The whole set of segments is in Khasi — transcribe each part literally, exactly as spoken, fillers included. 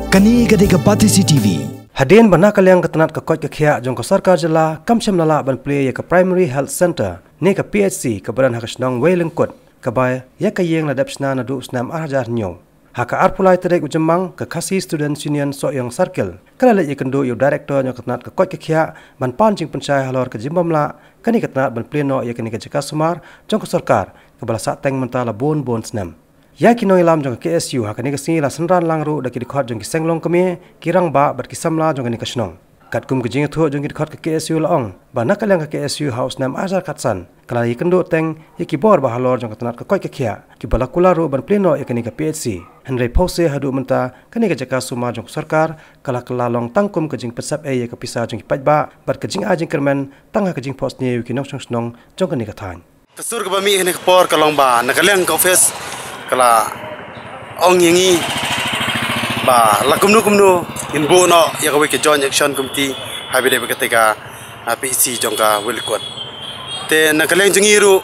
Kane ka dei ka Batesi T V. Hadien ba na ka liang ka tnat ka koit ka khiah jong ka sorkar jylla kam shym la lah ban plie ïa ka Primary Health Centre ne ka P H C kaba don ha ka shnong Weilyngkut, kaba ïa ka ïing la dep shna naduh u snem ar hajar hynñiew. Ha ka arphew lai tarik u Jymmang, ka Khasi Students Union Sohiong Circle ka la leit ïakynduh ïa u Director jong ka tnat ka koit ka khiah ban pan jingpynshai halor ka jingbym lah kane ka tnat ban plie noh ïa kane ka jaka sumar jong ka sorkar kaba la sah teng mynta la bun bun snem. Ïa ki nongïalam jong ka K S U ha kane ka sngi la synran lang ruh da ki dkhot jong ki seng longkmie, ki rangbah bad ki samla jong kane ka shnong. Katkum ka jingïathuh jong ki dkhot ka K S U la ong ba na ka liang ka K S U ha u snem ar hajar khatsan ka la ïakynduh teng ïa ki bor ba halor jong ka tnat ka koit ka khiah kiba la kular ruh ban plie noh ïa kane ka P H C. Hynrei phewse haduh mynta kane ka jaka sumar jong ka sorkar ka la kylla long tang kum ka jingpynsep ei ïa ka pisa jong ki paidbah bad ka jingai jingkyrmen tang ha ka jingphohsniew ïa ki nongshong shnong jong kane ka thaiñ. Ka sur kaba mih ha kane ka por ka long ba na ka liang ka office ka la ong ïa ngi ba la kumno kumno ngin buh noh ïa kawei ka Joint Action Committee haba ïadei bad katei ka, ah, P H C jong ka Weilyngkut. Te na ka liang jong ngi ruh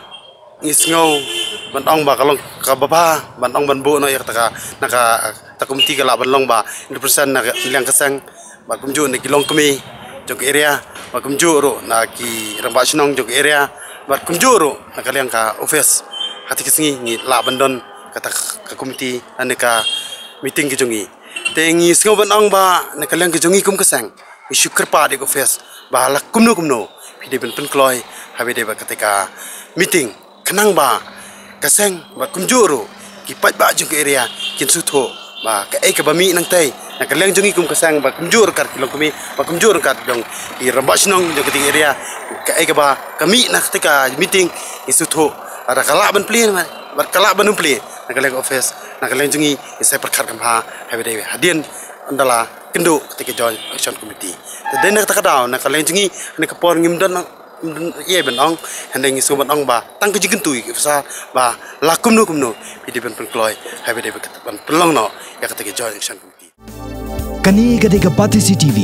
ngi sngew ban ong ba ka long kaba bha ban ong ban buh noh ïa kata ka, na kata ka committee ka lah ban long ba represent na ka liang ka seng bad kumjuh na ki longkmie jong ka area, bad kumjuh ruh na ki rangbah shnong jong ka area, bad kumjuh ruh na ka liang ka office. Ha kata ka sngi ngi lah ban don kata ka committee lane ka meeting ka jong ngi. Te ngi sngew ban ong ba na ka liang ka jong ngi kum ka seng ngi shu kyrpad ïa ka office ba la kumno kumno phi dei ban pynkloi haba ïadei bad kata ka meeting. Khnang ba ka seng bad kumjuh ruh ki paidbah jong ka area kin sngewthuh ba kaei kaba mih nangtei na ka liang jong ngi kum ka seng bad kumjuh ruh kat ki longkmie bad kumjuh ruh kat jong ki rangbah shnong jong katei ka area, kaei kaba ka mih na katei ka meeting ngin sngewthuh. Lada ka lah ban plie bad ka lah ban ym plie na ka liang office, na ka liang jong ngi ngin sa pyrkhat kham bha haba ïadei hadien ynda la kynduh katei ka Joint Action Committee. Te dei na kata ka daw na ka liang jong ngi ha kane ka por ngim don ïa ban ong, hynrei ngi sngew ban ong ba tang ka jingkyntu ïa ki officer ba la kumno kumno phi dei ban pynkloi haba ïadei ban pynlong noh ïa katei ka Joint Action Committee. Kane ka dei ka Batesi T V.